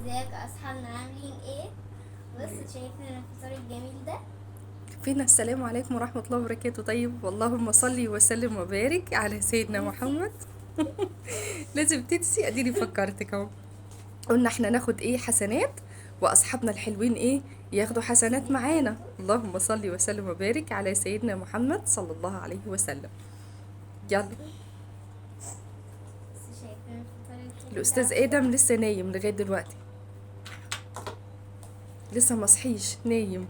ازيك يا اصحابنا، عاملين ايه؟ بص، شايفين الفطار الجميل ده؟ فينا السلام عليكم ورحمة الله وبركاته. طيب، واللهم صلي وسلم وبارك على سيدنا نسيت. محمد. لازم تنسي، اديني فكرتك اهو. قلنا احنا ناخد ايه حسنات، واصحابنا الحلوين ايه ياخدوا حسنات معانا. اللهم صلي وسلم وبارك على سيدنا محمد صلى الله عليه وسلم. يلا. بس شايفين الفطار الحلو ده؟ الاستاذ ادم لسه نايم لغاية دلوقتي، لسه مصحيش، نايم.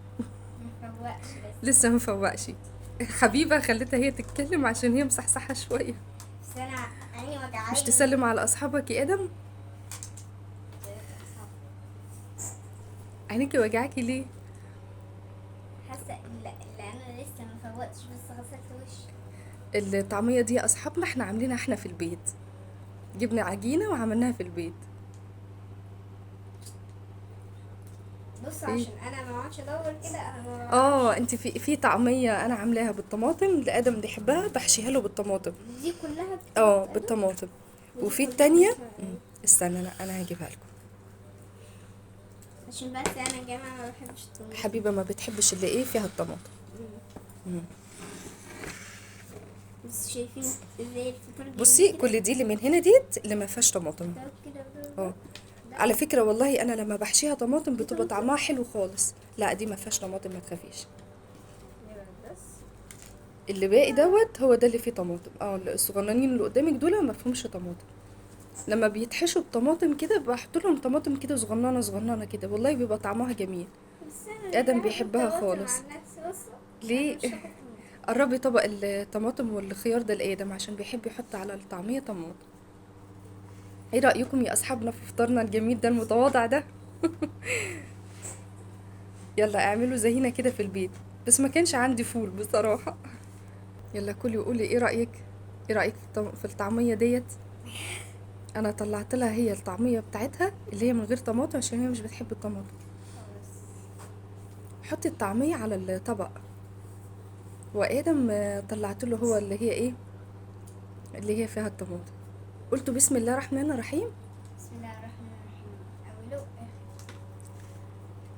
مفوقش لسه. لسه مفوقش. حبيبه خلتها هي تتكلم عشان هي مصحصحه شوية. بس انا عيني وجعاني. مش تسلم على اصحابك يا ادم؟ عينيكي وجعاكي ليه؟ حاسه لا لا، انا لسه ما فوقتش، بس غسلت وشي. الطعمية دي يا اصحابنا احنا عاملينها احنا في البيت، جبنا عجينه وعملناها في البيت. بص، إيه؟ عشان انا ما اقعدش ادور كده، انا ما انت في طعميه انا عاملاها بالطماطم لادم بيحبها، بحشيها له بالطماطم. دي كلها بالطماطم. ودي وفي كلها التانية، بالطماطم. استنى، انا هجيبها لكم. عشان بس انا يا جماعة ما بحبش الطماطم. حبيبه ما بتحبش اللي ايه فيها الطماطم. بس شايفين ازاي الفطار جميل بصي، كده؟ كل دي اللي من هنا ديت اللي ما فيهاش طماطم. ده كده وده وده. على فكرة والله انا لما بحشيها طماطم بتبقى طماطم؟ طعمها حلو خالص. لا دي ما فيهاش طماطم، ما تخافيش. بس اللي باقي دوت هو ده اللي فيه طماطم. الصغننين اللي قدامك دول ما فيهمش طماطم. لما بيتحشوا بطماطم كده بحط لهم طماطم كده صغننه صغننه كده، والله بيبقى طعمها جميل. بس أنا آدم بحب بيحبها الطماطم خالص. عن نفسي. بصوا، ليه؟ أنا مش هاكل طماطم. قربي طبق الطماطم والخيار ده لآدم عشان بيحب يحط على الطعمية طماطم. ايه رأيكم يا أصحابنا في فطارنا الجميل ده المتواضع ده؟ يلا اعملوا زينا كده في البيت، بس ما كانش عندي فول بصراحة. يلا كلي وقولي ايه رأيك؟ ايه رأيك في الطعمية ديت؟ انا طلعت لها هي الطعمية بتاعتها اللي هي من غير طماطم عشان هي مش بتحب الطماطم. حطي الطعمية على الطبق. وآدم طلعت له هو اللي هي ايه؟ اللي هي فيها الطماطم. قلت بسم الله الرحمن الرحيم. بسم الله الرحمن الرحيم. أوله وآخره.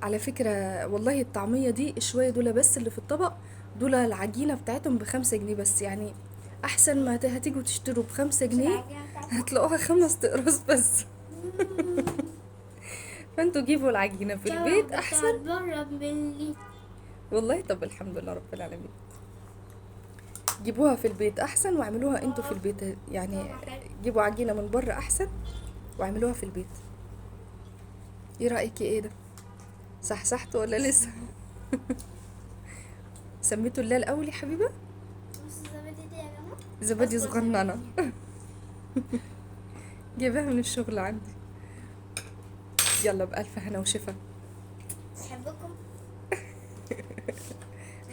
على فكرة والله الطعمية دي شوية دول بس اللي في الطبق، دول العجينة بتاعتهم ب5 جنيه بس، يعني أحسن ما هتيجوا تشتروا ب5 مش جنيه العجينة بتاعتها؟ هتلاقوها 5 أقراص بس. فانتوا جيبوا العجينة في البيت بتاع أحسن. بره باللي. والله طب الحمد لله رب العالمين. جيبوها في البيت أحسن واعملوها انتوا في البيت، يعني جيبوا عجينة من بره أحسن واعملوها في البيت. ايه رأيك يا ايه ده؟ صحصحت ولا لسه؟ سميتوا الله الأول يا حبيبة؟ بص الزبادي دي يا جماعة. زبادي أصبر صغننة. زبادي. جايباها من الشغل عندي. يلا بألف هنا وشفا. بحبكم.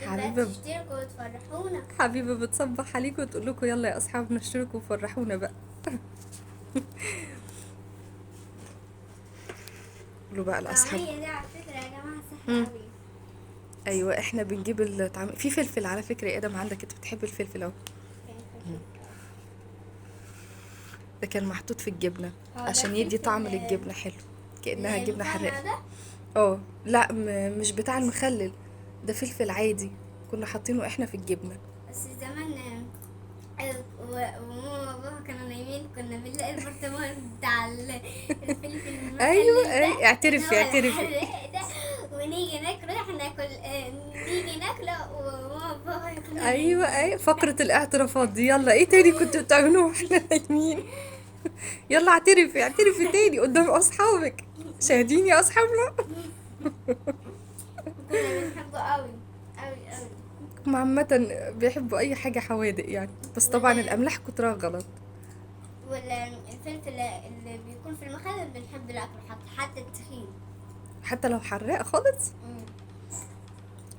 حبيبة تشتركوا وتفرحونا. حبيبة بتصبح عليكم وتقول لكم يلا يا أصحابنا اشتركوا وفرحونا بقى. قولوا بقى لأصحاب. الطعمية دي على فكرة يا جماعة سهلة قوي. أيوة، إحنا بنجيب الطعمية في فلفل على فكرة يا آدم عندك، أنت بتحب الفلفل أهو. ده كان محطوط في الجبنة هو ده عشان يدي الفلفل طعم للجبنة حلو، كأنها اللي جبنة المطعم حراقة. ده؟ لا، مش بتاع المخلل ده، فلفل عادي كنا حاطينه احنا في الجبنة. بس زمان، وماما وبابا كانوا نايمين كنا بنلاقي البرطمان بتاع الفلفل المخلل أيوة، ده، أيوة، اعترفي، اللي هو اعترفي. الحراق ده، ونيجي ناكله، احنا ناكل، نيجي ناكله وماما وبابا يكونوا أيوة، نايمين. أيوة، فقرة الاعترافات دي. يلا ايه تاني كنتوا بتعملوه واحنا نايمين؟ يلا اعترفي، اعترفي تاني قدام أصحابك. شاهدين يا أصحابنا؟ كنا بنحبه قوي قوي قوي. هم عامة بيحبوا أي حاجة حوادق يعني، بس طبعا الأملاح كترها غلط. والفلفل اللي بيكون في المخلل بنحب ناكله حتى التخين، حتى لو حراق خالص.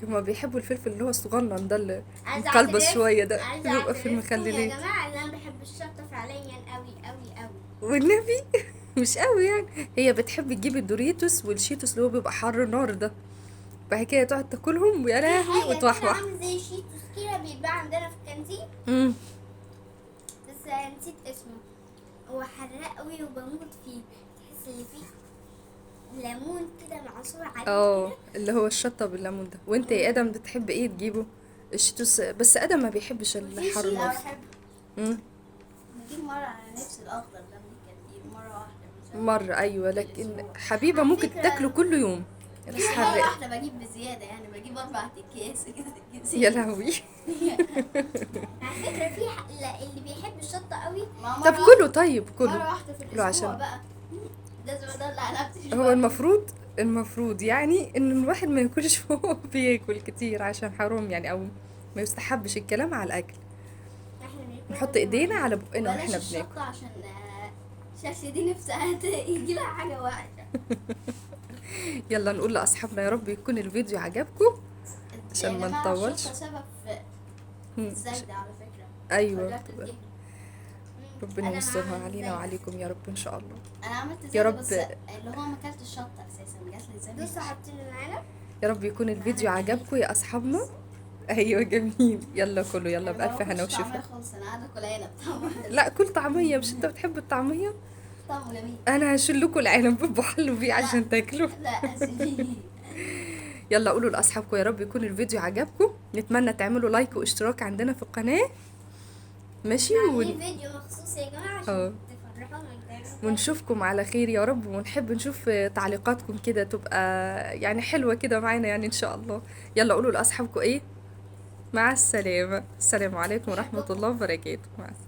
هما بيحبوا الفلفل اللي هو الصغنن ده اللي مقلبص شوية ده، عايزة بيبقى في أعترف لكم يا المخللات. جماعة إن أنا بحب الشطة فعليا قوي قوي قوي. والنبي مش قوي يعني. هي بتحب تجيب الدوريتوس والشيتوس اللي هو بيبقى حر نار ده، بعد كده تقعد تاكلهم ويا لهوي في حاجة كده وتوحوح. عامل زي شيتوس كده بيتباع عندنا في الكانتين. بس نسيت اسمه. هو حراق قوي وبموت فيه، تحس ان فيه ليمون كده معصور عليه. اه اللي هو الشطه بالليمون ده. وانت يا ادم بتحب ايه تجيبه؟ الشيتوس، بس ادم ما بيحبش الحار شيء لا الموز. بحب. مم. بجيب مرة على نفسي الأخضر ده من الكانتين، مرة واحدة مش عارفة. مرة ايوه، لكن الأسبوع. حبيبه على ممكن فكرة- تاكله كل يوم بس مرة الحراق. واحدة بجيب بزيادة، يعني بجيب 4 أكياس كده. يا لهوي. على فكرة في لا، اللي بيحب الشطه قوي ما طب مرة كله، طيب مرة كله واحدة في كله الأسبوع عشان بقى. لازم أدلع نفسي هو شوية. المفروض يعني ان الواحد ما ياكلش وهو بياكل كتير عشان حرام يعني، او ما يستحبش الكلام على الاكل. احنا بناكل نحط ايدينا على بقنا بلاش واحنا بناكل. الشطة عشان شكل دي نفسها يجي لها حاجة وحشة. يلا نقول لاصحابنا يا رب يكون الفيديو عجبكم عشان يا ما جماعة نطولش. الشطة سبب في الزايدة على فكرة. ايوه خليها تتجهل. ربنا أنا يسترها معاها علينا الزايدة. وعليكم يا رب ان شاء الله. أنا عملت يا زايدة رب. بس اللي هو ما أكلتش الشطة أساسا، جات لي زايدة. دوسوا حاطين معانا. يا رب يكون الفيديو عجبكم يا اصحابنا. ايوه جميل، يلا كلوا، يلا أنا ما بالف هنا باكلش طعمية وشفا. خالص، أنا قاعدة أكل عنب طعمه حلو. لا كل طعميه، مش انت بتحب الطعمية؟ طعمه جميل. انا هشيل لكم العنب بحلوا بيه عشان تاكلوا. لا سيبيه. يلا قولوا لاصحابكم يا رب يكون الفيديو عجبكم. نتمنى تعملوا لايك واشتراك عندنا في القناة، ماشي؟ عاملين فيديو مخصوص يا جماعة عشان تفرحونا وتعملوا. ونشوفكم على خير يا رب، ونحب نشوف تعليقاتكم كده تبقى يعني حلوة كده معانا يعني ان شاء الله. يلا قولوا لاصحابكم ايه. مع السلامة، السلام عليكم ورحمة الله وبركاته. مع السلامة.